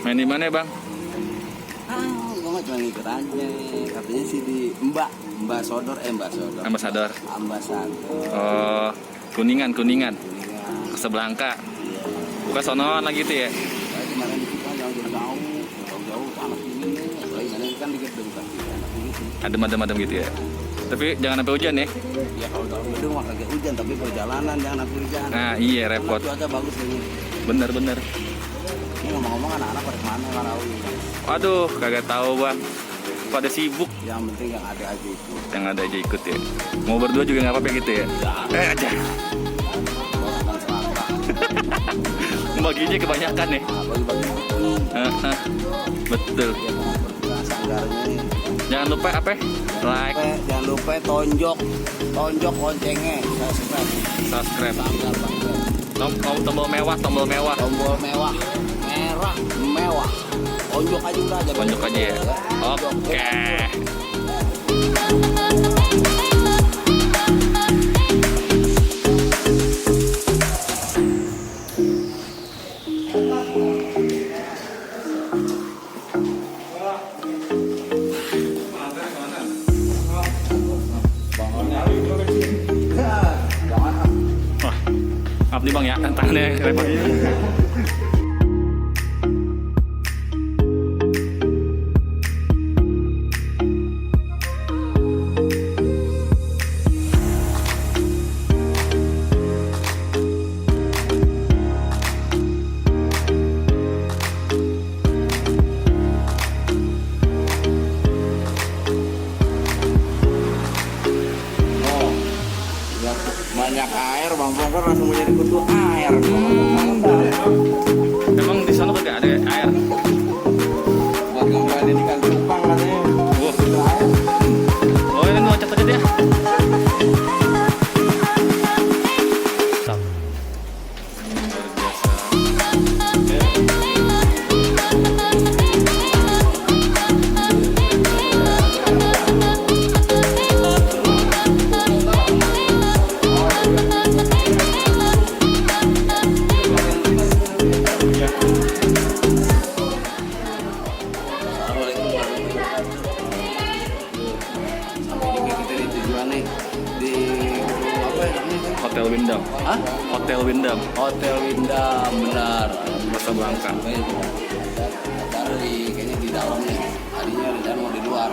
Main di mana Bang? Gue mah cuma ngikut aja. Katanya sih di Mbak Sodor. Ambasador. Ambasador. Kuningan. Iya. Kesebelangka. Bukan sonoan lagi gitu ya? Saya kemarin di kita jauh-jauh anak ini. Apalagi mana kan di gedung pasti anak ini. Adem gitu ya? Tapi jangan sampai hujan ya? Ya kalau dalam gedung mah kagak hujan, tapi perjalanan jangan sampai hujan. Nah iya repot. Cuaca bagus ini. Bener. Ini ngomong-ngomong anak-anak pada kemana Marawi? Aduh, kagak tahu Bang. Pada sibuk. Yang penting yang ada aja ikut. Yang ada aja ikut ya. Mau berdua juga nggak apa-apa gitu ya? Aja. Akan selatan. Baginya kebanyakan nih. Bagi-bagi buku. Betul. Sanggarnya nih. Jangan lupa apa? Like, Jangan lupa tonjok loncengnya. subscribe. Sanggar. Tombol mewah. Tombol mewah. Tonjok aja udah aja. Tonjok aja ya. Oke. Wah, maaf nih Bang ya, tangannya repot. Banyak air, Bang Bongkar langsung menjadi kutu air. Emang di sana kagak ada air? Buat ngembalin ikan cupang katanya. Wah. Kutu air. Oh ini loncat aja dia. Luar biasa. Assalamualaikum warahmatullahi wabarakatuh. Sampai juga kita di tujuan nih di apa ya namanya? Hotel Windam. Hah? Hotel Windam. Hotel Windam, benar. Casablanca. Baru kayaknya di dalam nih. Tadinya rencana mau di luar.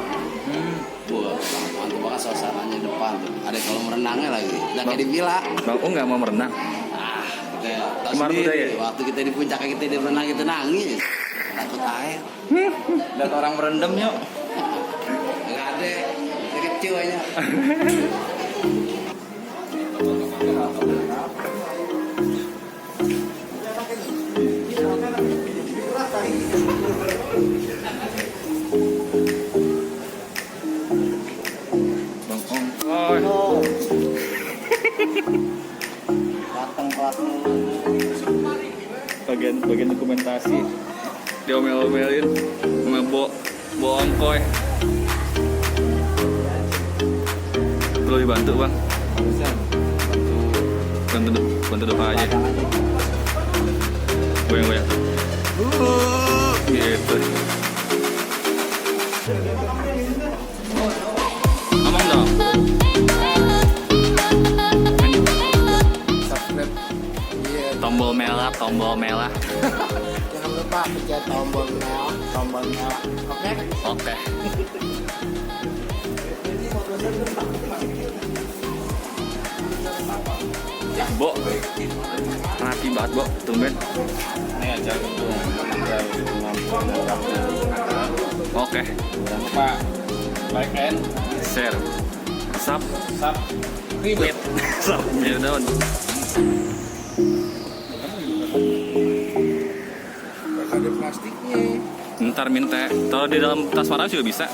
Wah, mantap banget suasananya depan tuh. Ada kolam renangnya lagi. Udah kayak di villa. Bang O nggak mau merenang? Ah, kita tahu Kemarin sendiri. udah ya? Waktu kita di puncak kita di renang kita nangis. Takut air. Lihat orang berendam yuk. Enggak ada. Kita kecil aja. Bang Ong. Oh. Plateng. Bagian dokumentasi. Dia omel-omelin sama Bo Ongkoy. Perlu dibantu Bang. Bantu doa aja. Goyang-goyang. Gitu. Ngomong dong. Subscribe. Iya. Tombol merah. Jangan lupa pencet tombol merah. Oke? Oke. Bo, rapi banget Bo, tumben. Ini aja gitu. Oke, Jangan lupa like and share, sub, ribet. sub, ya daun. Ada plastiknya. Ntar minta, taruh di dalam tas warna juga bisa.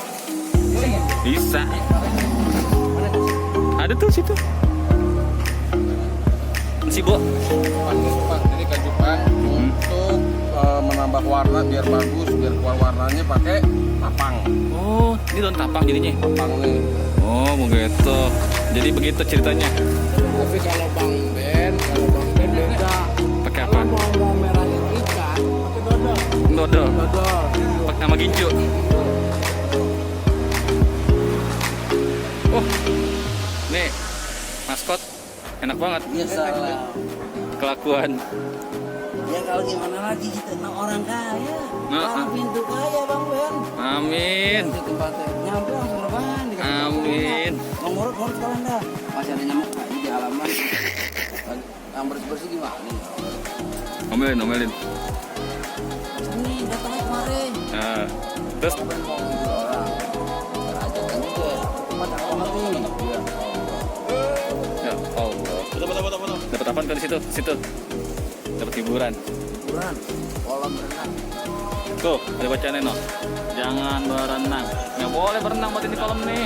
Bisa. Ada tuh situ. Si Bo. Jadi kejutan untuk menambah nambah warna biar bagus, biar keluar warnanya pakai tapang. Oh, ini daun tapang jadinya. Tapang nih. Oh, begitu. Jadi begitu ceritanya. Tapi kalau Bang Ben beda. Pakai apa? Mau merahin ikan, pakai dodol. Dodol. Dodol. Pakai nama gincu. Oh, nih maskot enak banget. Ya salah. Kelakuan. Ya kalau gimana lagi kita orang kaya. Nah, Orang pintu kaya Bang Ben. Amin. Di tempatnya nyampe langsung rebahan. Amin. Bang ngurut sekalian dah. Masih ada nyamuk Pak, ini di halaman. Yang bersih gimana nih? Omelin. Ini datang kemarin. Nah, terus Ben mau ngibur orang. Ajakan juga. Tempat yang orang nih. ya Allah. Dapat apa di situ? Situ. Dapat hiburan. Hiburan. Kolam renang. Tuh, ada bacaannya no. Jangan berenang. Nggak boleh berenang buat ini kolam nih.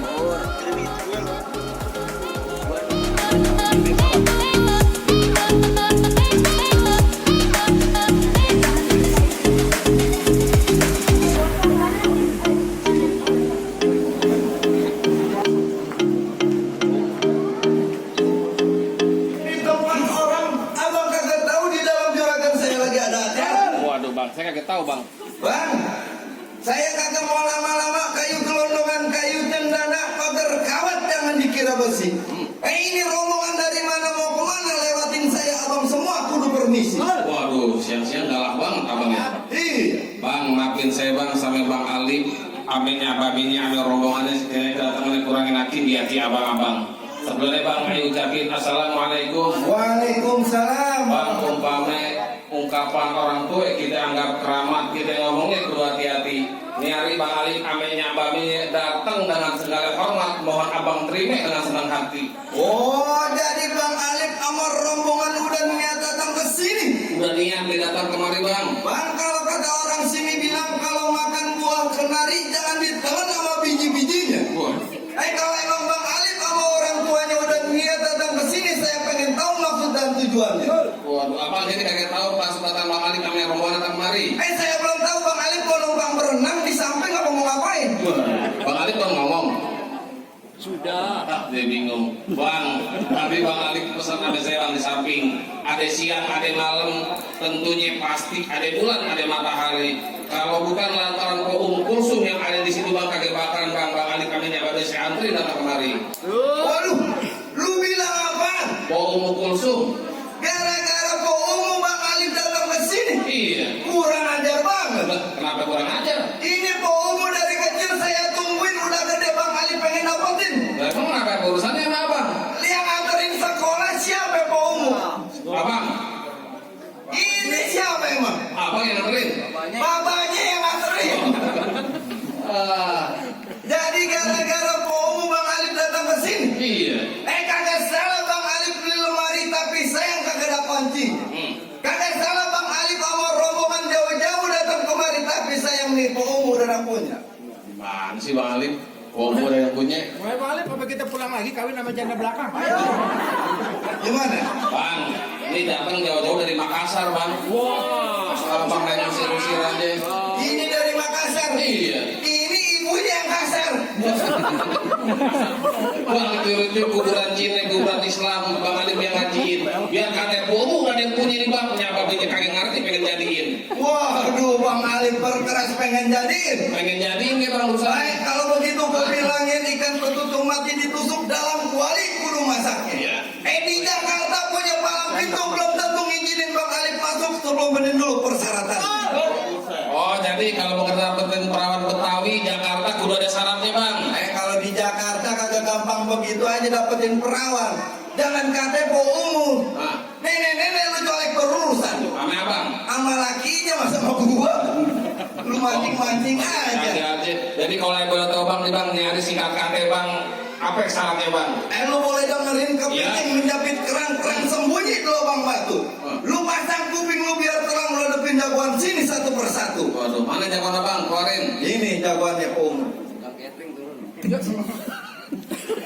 Di tempat orang, abang kagak tahu di dalam juragan saya lagi ada acara. Waduh bang, saya kaget tahu bang. Bang, saya kagak mau lama-lama kayu gelondongan, kayu cendana, pagar kawat jangan dikira besi. Ini rombongan dari mana mau kemana lewatin saya abang semua kudu permisi. Waduh, siang-siang galak banget abang ya. Iya. Bang, maafin saya bang sama Bang Alif. Aminnya, babinya, amin rombongannya sekiranya kedatangan kurangin hati di hati abang-abang. Sebelumnya bang, ayo ucapin assalamualaikum. Waalaikumsalam. Bang, ungkapan orang tua kita anggap keramat, kita ngomongnya kudu hati-hati. Ini hari Bang Alif, aminnya, babinya datang dengan segala hormat, mohon abang terima dengan senang hati. Oh, jadi Bang Alif sama rombongan udah niat datang ke sini. Udah niat dia datang kemari bang. Bang, kalau kata orang sini bilang kalau makan buah kenari jangan ditelan sama biji-bijinya. Wah, Kalau emang Bang Alif sama orang tuanya udah niat datang ke sini, saya pengen tahu maksud dan tujuannya. waduh, abang jadi kagak tahu pas datang Bang Alif kami rombongan datang kemari. Saya belum tahu Bang Alif mau numpang berenang di samping apa mau ngapain. Bang Alif kan ngomong. Sudah. Dia bingung. Bang, tapi Bang Alif pesan ada saya bang di samping. Ada siang, ada malam. Tentunya pasti ada bulan, ada matahari. Kalau bukan lantaran Kulsum yang ada di situ bang kagak bakaran Bang Alif kami nyabada si antri datang kemari. Waduh, lu bilang apa? Kulsum. Gara-gara Umu Bang Alif datang ke sini. Iya. Kurang ajar banget. Lah, kenapa kurang ajar? Ini Umu dari kecil saya tungguin udah gede Bang Alif pengen dapetin. Lah, emang kenapa urusannya sama abang? Yang nganterin sekolah siapa Umu? Abang, Ini siapa emang? abang yang nganterin? Bapaknya yang nganterin. Jadi gara-gara Umu Bang Alif datang ke sini. Iya. Kagak salah Bang Alif beli lemari tapi sayang kagak ada panci. Kagak salah Bang Alif sama rombongan jauh-jauh datang kemari tapi sayang nih Umu udah punya. Gimana sih Bang Alif? Ada yang punya. Mulai balik apa kita pulang lagi kawin sama janda belakang? Gimana? Bang, ini datang jauh-jauh dari Makassar Bang. Wah. Bang nanya usir-usir aja. Ini dari Makassar. Iya. Ini ibunya yang kasar. Bang itu kuburan Cina, kuburan Islam. Bang Alif yang ngajiin. Biar kakek bomu gak ada yang punya nih Bang. Nyapa punya kagak ngerti pengen jadiin. Waduh Bang Alif perkeras pengen jadiin. Pengen jadiin ya Bang urusan. Baik kalau begitu gue bilangin ikan petutung mati ditusuk dalam kuali kudu masaknya. Iya. Di Jakarta punya palang pintu belum tentu ngizinin Bang Alif masuk sebelum bener dulu persyaratan. Oh jadi kalau mau dapetin perawan Betawi Jakarta kudu ada syaratnya Bang. Kalau di Jakarta kagak gampang begitu aja dapetin perawan. Jangan KTP umum. Nah. Nenek-nenek lu colek berurusan. Sama abang. Sama lakinya masa sama gua. Lu mancing-mancing aja. Jadi kalau yang boleh tahu Bang nih Bang nyari singkat kate Bang. Apa syaratnya Bang? Lu boleh dengerin kepiting menjepit kerang-kerang sembunyi di lubang batu. Lu pasang kuping lu biar terang lu hadapin jagoan sini satu persatu. Waduh, mana jagoan Bang? Keluarin. Ini jagoannya Om.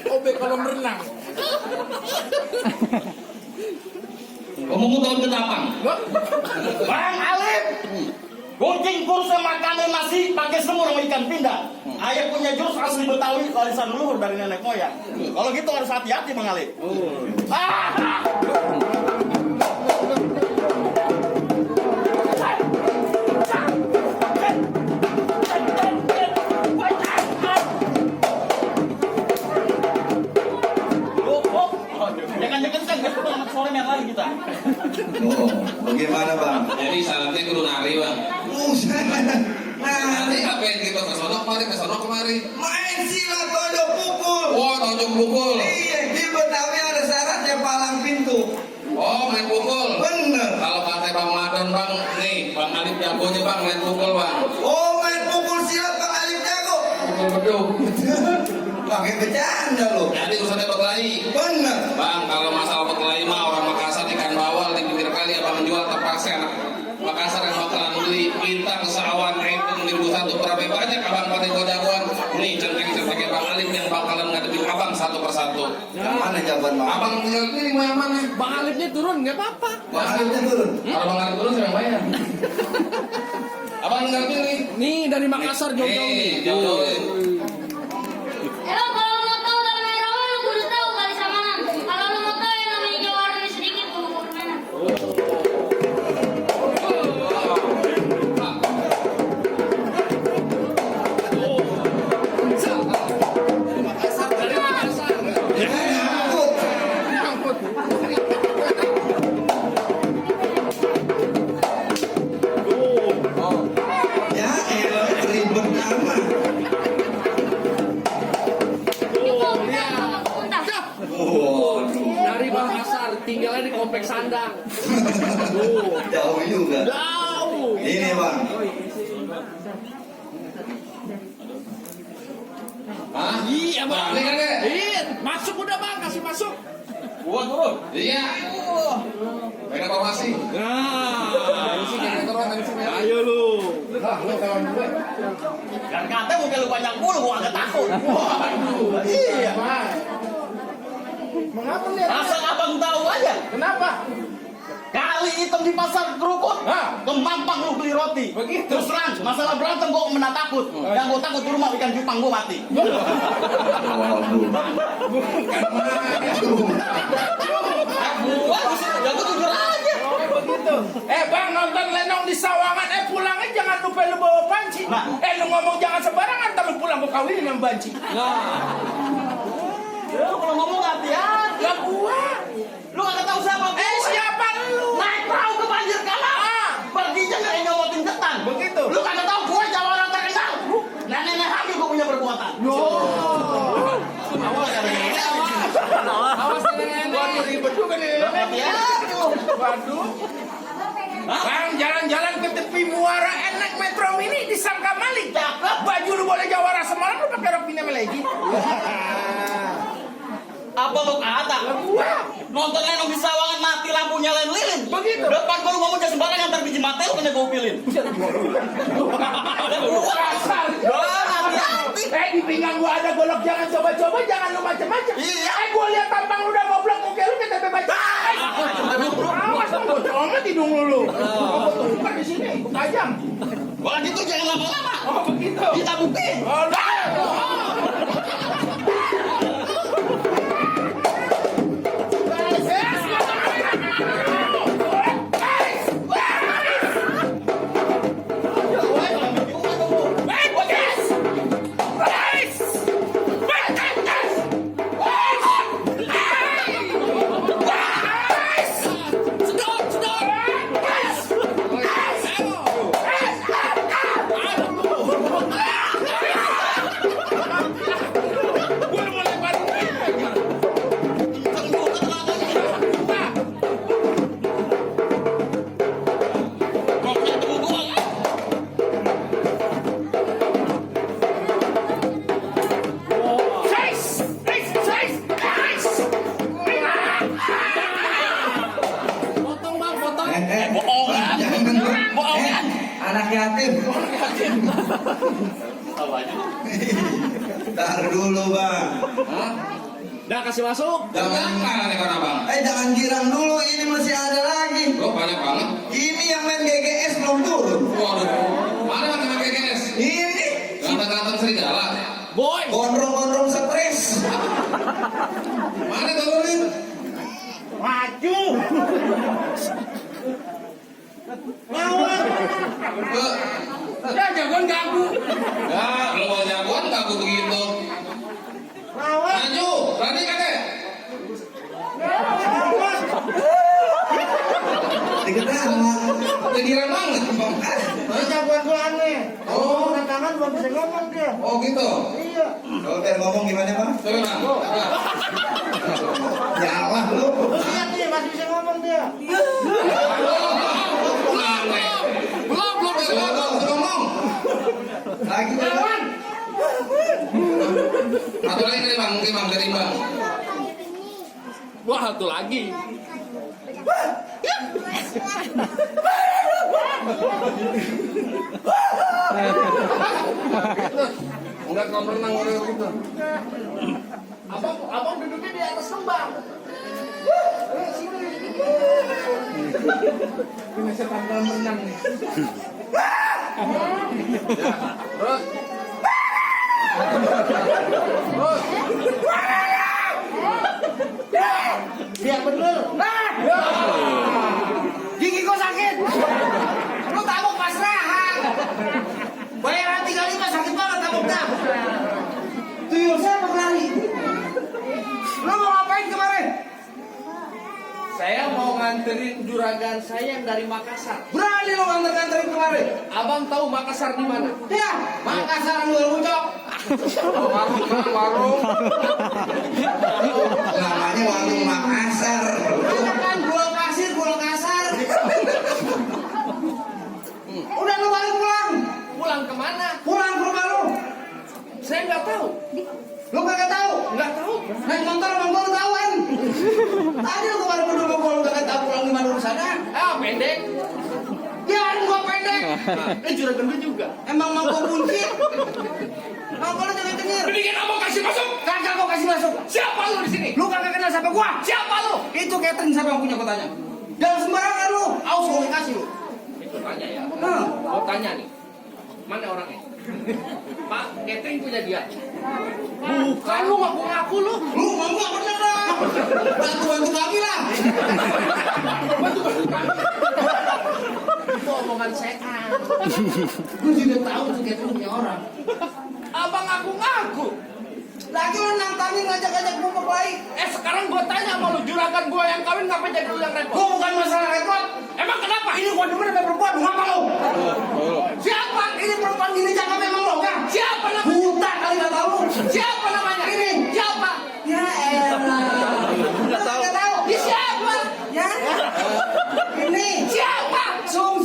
Obe kalau berenang. Ngomong tahun ke-8. Bang Alif, Kucing kurusnya makannya nasi pakai semur sama ikan pindang. Ayah punya jurus asli Betawi warisan leluhur dari nenek moyang. Kalau gitu harus hati-hati Bang Ali. Jangan-jangan kan besok anak sore yang lagi kita. Oh, bagaimana bang? Jadi syaratnya kudu nari bang. Nanti apa yang kita kesana kemari. Main silat tonjok pukul. Wah, tonjok pukul. Iya, di Betawi ada syaratnya palang pintu. Oh, main pukul. Bener. Kalau kata Bang Madon bang, nih Bang Alif jagonya bang main pukul bang. Oh, main pukul silat Bang Alif jago. Pukul beduk. Pakai bercanda lo. Jadi urusannya berkelahi. Bener. Bang, kalau masalah berkelahi mah orang Makassar ikan bawal di pinggir kali abang jual terpaksa anak Makassar yang bakalan beli kita kesawan itu 2001 berapa banyak abang pada jagoan nih centeng-centengnya Bang Alif yang bakalan ngadepin abang satu persatu. Yang mana jawaban bang? Abang tinggal pilih mau yang mana? Bang Alifnya turun nggak apa-apa. Bang Alifnya turun. Kalau Bang Alif turun siapa yang bayar? Abang tinggal pilih. Nih dari Makassar jauh-jauh nih. Jauh-jauhin. Emang kalau lu mau tahu dalam air rawa lu kudu tahu kali samanan. Kalau lu mau tahu yang namanya jawarannya sedikit kudu permainan. Ya elah ribet amat. Itu udah sama kuntah. Dari Makassar tinggalnya di kompleks Sandang. Jauh juga. Jauh. Ini bang. Hah? Iya bang. Ini kan deh. Iya, masuk udah bang, kasih masuk. Gua turun. Iya. Mereka formasi. Ayo lu. Dan kata mungkin lu banyak bulu, gua agak takut. Iya. Mengapa lihat? Asal abang tahu aja. Kenapa? Kali hitam di pasar kerukut, kemampang lu beli roti. Begitu. Terus terang, masalah berantem gua kena takut. Yang gua takut di rumah ikan cupang gua mati. Gua jago jujur aja. Begitu. Bang nonton lenong di Sawangan, pulangnya jangan lupa lu bawa panci. Lu ngomong jangan sembarangan, ntar lu pulang gua kawinin sama banci. Lu kalau ngomong hati-hati. Lah gua. Lu kagak tahu siapa gua. Siapa lu? Naik perahu ke banjir kalah. Perginya nggak nyomotin ketan. Begitu. Lu kagak tahu gua jawara terkenal. Nenek hamil gua punya perbuatan. Awas ya, nenek. Awas nenek. Waduh ribet juga nih. Hati-hati lu. Waduh. Bang, jalan-jalan ke tepi muara enak Metro Mini disangka maling. Baju lu boleh jawara semalam lu pakai rok Pina lagi. Apa lu kata? Gua. Nonton lenong di Sawangan mati lampu nyalain lilin. Begitu. Depan gua lu ngomong jangan sembarangan ntar biji mati lu kena gua pilin. Kasar. Hati-hati. Di pinggang gua ada golok, jangan coba-coba, jangan lu macem-macem. Iya. Gua lihat tampang lu udah goblok, muka lu kita bebas. Awas dong, gua comet hidung lu. Gua tumpah di sini, gua tajam. Wah gitu jangan lama-lama. Oh begitu. Kita buktiin. Oh, Anak yatim. Ntar dulu bang. Dah kasih masuk. Jangan nih kan abang. Jangan girang dulu, ini masih ada lagi. Lo banyak banget. Ini yang main GGS belum turun. Waduh. Ya jagoan gagu. Ya, lu mau jagoan nggak begitu? Maju, berani kakek. Diketan. Kegiran banget, bang. Jagoan gua aneh. Oh. Tangan belum bisa ngomong dia. Oh gitu. Iya. Kalau biar ngomong gimana bang? Coba bang. Jalan lu. Lihat nih masih bisa ngomong dia. Belum bisa ngomong. Lagi jalan. Satu lagi dari bang, mungkin bang dari bang. Wah, satu lagi. Enggak kolam renang orang gitu. Abang duduknya di atas lembang. Ini setan kolam renang nih. Terus Dia bener. Gigi gua sakit. Lu tabok pasrahan. Bayaran 35 sakit banget taboknya. Tuyul saya mau lari. Lu mau ngapain kemarin? Saya mau nganterin juragan saya yang dari Makassar. Berani lu nganter-nganterin kemarin. Abang tahu Makassar di mana? Ya, Makassar lu muncok. warung. Namanya warung Makassar. Ada kan gua pasir, gua kasar. Udah lu balik pulang. Pulang kemana? Pulang ke rumah lu. Saya nggak tahu. Lu kagak tahu? Nggak tahu. Naik motor bang gua lu tahuan. Tadi lu kemarin berdua bang gua lu kagak tahu pulang di mana urusannya. Ah, pendek. Biarin gua pendek. Juragan lu juga. Emang mau gua kunci? Bang gua lu jangan cengir. Mendingan abang kasih masuk. Kagak gua kasih masuk. Siapa lu di sini? Lu kagak kenal siapa gua? Siapa lu? Itu catering siapa yang punya kotanya? Jangan sembarangan lu. Awas gua kasih lu. Itu tanya ya. Nah. Gua tanya nih. Mana orangnya? Pak, catering punya dia. Bukan lu ngaku-ngaku lu. Lu mau gua bener dah. Bantu kami lah. Itu omongan setan. Gua juga tahu tuh catering punya orang. Abang ngaku-ngaku. Lagi lu nantangin ngajak-ngajak gua berkelahi. Sekarang gua tanya sama lu, juragan gua yang kawin ngapa jadi lu yang repot? Gua bukan masalah repot. Emang kenapa? Ini gua demen sama perempuan, ngapa lu? Siapa? Ini perempuan gini cakep memang lo kan? Siapa namanya? Buta kali nggak tahu. Siapa namanya? Ini. Siapa? Ya elah. Nggak tahu. Ini siapa? Ya. Ini. Siapa? Sum.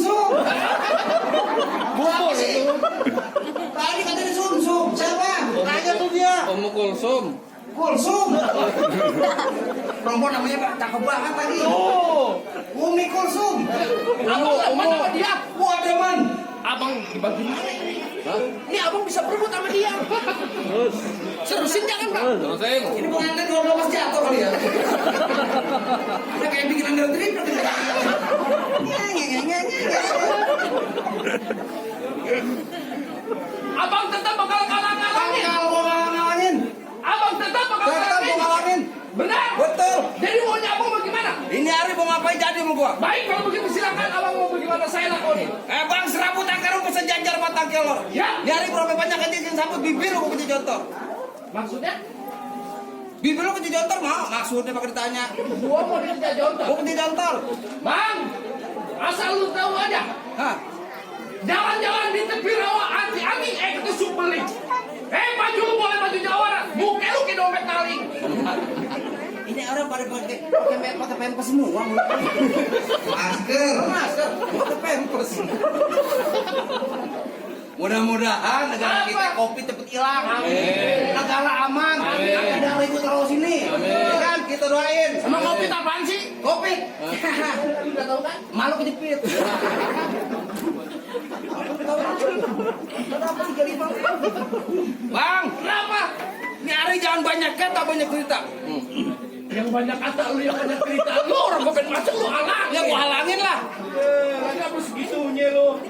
Siapa sih? Tadi katanya sum. Siapa? Tanya tuh dia. Pemukul sum. Kulsum. Perempuan namanya Pak, cakep banget tadi. Oh, Umi Kulsum. abang demen sama dia. Wah demen. Abang dibagi mana ini? Ini abang bisa berebut sama dia. Serusin jangan bang. Terusin. Ini pengantin kalau pas jatuh kali ya. Ada kayak bikin andal trip. Abang tetap bakal kalah-kalangin. Kalau gua ngalangin, Abang tetap bakal tetap gua kalahin. ngalangin. Benar. Betul. Jadi maunya abang bagaimana? Ini hari mau ngapain jadi sama gua? Baik kalau begitu silakan abang mau bagaimana saya lakonin. Bang serabut angkarung sejajar batang kelor. Ya. Di hari berapa banyak aja yang sambut bibir lu kecil jontor. Maksudnya? Bibir lu kecil jontor mau? Maksudnya pakai ditanya. Gua mau dikerja jontor. Gua kecil jontor. Bang, asal lu tahu aja. Hah? Jalan-jalan di tepi rawa anti-anti ketusuk beling. Baju lu boleh baju jawara, muka lu kayak dompet maling. Ini orang pada pakai pempes semua. Masker. Pakai pempes. Mudah-mudahan negara kita COVID cepet hilang. Negara aman. Ada yang ribut terus sini. Kan kita doain. Emang kopi apaan sih? COVID. Udah tahu kan? Malu kejepit. Bang, Kenapa? ini hari jangan banyak kata banyak cerita. Yang banyak kata lu yang banyak cerita lu orang gue pengen masuk lu halangin. Ya gua halangin lah. Lagi apa segitunya lu?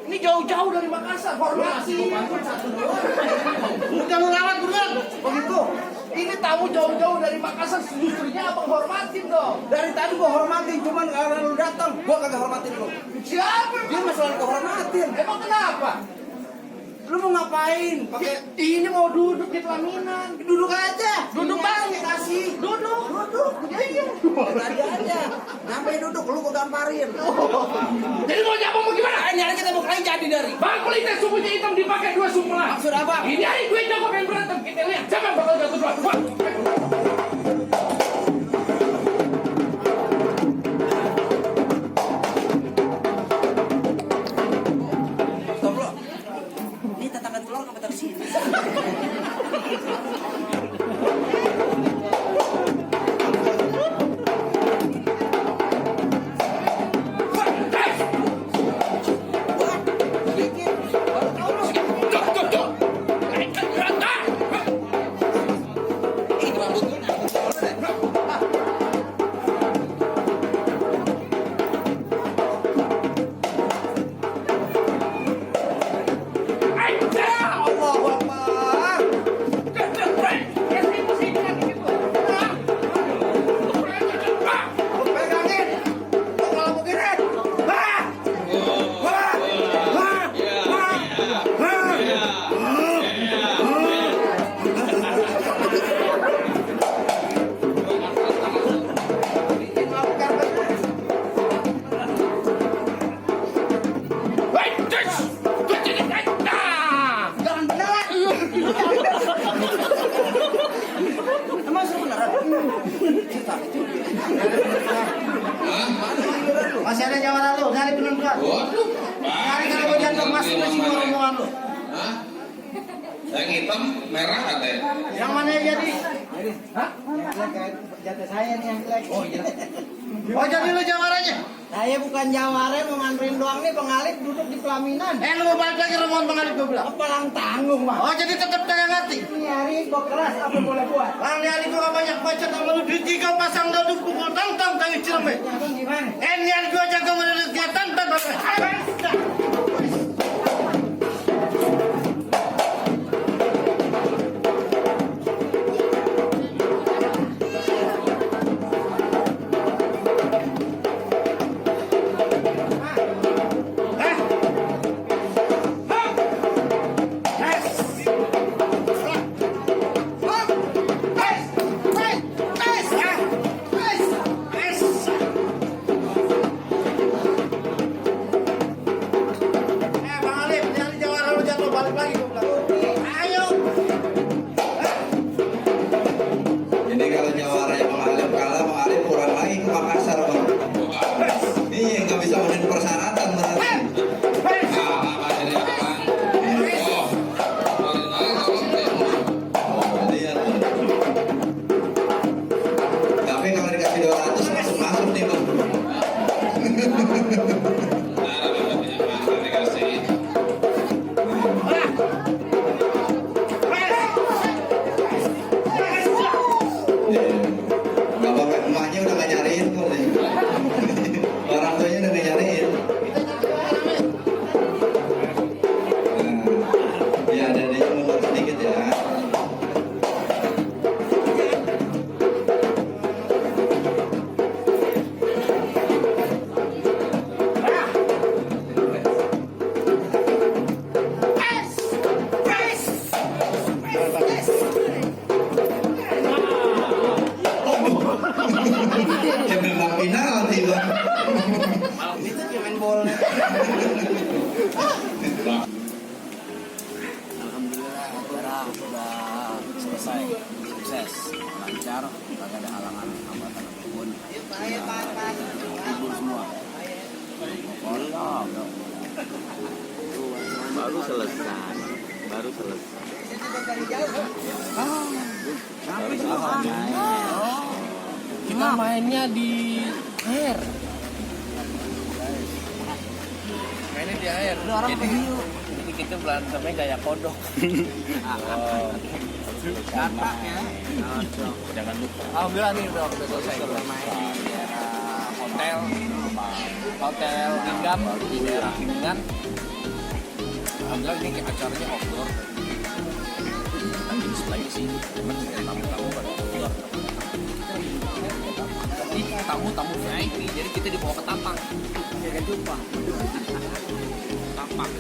Ini jauh-jauh dari Makassar, hormati. Udah lu rawat buruan. Begitu. Ini tamu jauh-jauh dari Makassar, industrinya abang hormati. hormatin dong. Dari tadi gua hormatin, cuman karena lu datang, gua kagak hormatin lu. Siapa? Dia masalah gua hormatin. Emang kenapa? Lu mau ngapain? Pakai ini mau duduk di pelaminan. Duduk aja. Duduk bang. Kasih. Duduk. Iya. Tadi aja. Sampai duduk lu gua gamparin. Jadi mau nyapa mau gimana? Nyari kita mau kain jadi dari. Bang kulitnya sukunya hitam dipakai 2 sumpelan. Maksud apa? Ini aja gue jago pengen berantem. Kita lihat siapa yang bakal jatuh duluan. Wah. Stop lo. Ini tatakan telur apa taruh sini? Allahu Akbar. Pegangin. Kalau begini. Jangan beneran. Emang seru beneran? Masih ada jawara lu, dari penonton. Waduh. Hari kalau gua jatuh masuk ke sini omongan lu. Hah? Yang hitam merah ada ya? Yang mana yang jadi? Hah? Jatuh saya nih yang jelek. Oh iya. Oh jadi lu jawaranya? Saya bukan jawara, mau nganterin doang nih pengalip duduk di pelaminan. Lu mau balik lagi rombongan pengalip gua bilang. Pelang tanggung mah. Oh jadi tetap jangan ngerti. Ini hari gua keras apa boleh buat. Bang di hari gua banyak baca sama lu duit 3 pasang doduk pukul tang-tang tangi cireme. Gimana? Ini hari gua jaga menurut dia tang-tang. Bang Alif, nyari jawara lu jatuh balik lagi gua bilang. Ayo. Jadi kalau jawaranya Bang Alif kalah, Bang Alif kurang lagi ke Makassar, Bang. Iya, nggak bisa memenuhi persyaratan berarti. Oh, iya. Tapi kalau dikasih 200 masuk nih, Bang. Gak apa-apa, emaknya udah gak nyariin kok nih. Orang tuanya udah gak nyariin. Ya ada dia mundur sedikit ya. Kayak menang penalti, Bang. Itu dia main bola. Alhamdulillah acara sudah selesai sukses lancar, tidak ada halangan hambatan apapun. Hibur semua. Baru selesai. Kita mainnya di air. Mainnya di air. Jadi kita berantemnya kayak kodok. Gampang ya. Jangan lupa. Alhamdulillah nih udah selesai bermain di daerah hotel Lingam di daerah Kuningan. Alhamdulillah ini acaranya outdoor. Lagi display sih, cuman tamu-tamu pada outdoor. tamu VIP, jadi kita dibawa ke Tampang. Jaga jumpa. Tampang.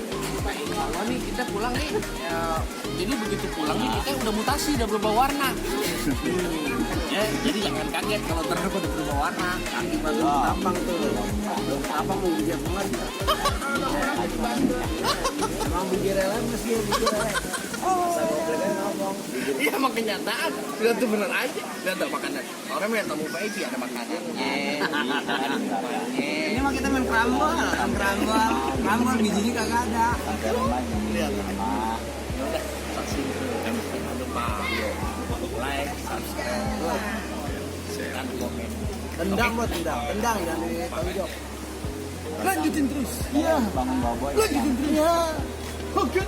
Kalau nih kita pulang nih, ya, jadi begitu pulang nih kita udah mutasi, udah berubah warna. Ya, jadi jangan kaget kalau ntar udah berubah warna. Kaki baru Tampang tuh. Tampang mau bijak banget. Emang biji rela mesti biji rela. Iya emang kenyataan. Lihat tuh bener aja. Lihat ada makanan. Orang yang tamu VIP ada makanan. Ini mah kita main kerambol bijinya kagak ada. Lihat. Udah, saksiin terus. Jangan lupa like, subscribe, dan komen. Tendang buat tendang dan ditonjok. Lanjutin terus. Iya. Lanjutin terus. Iya. Oke.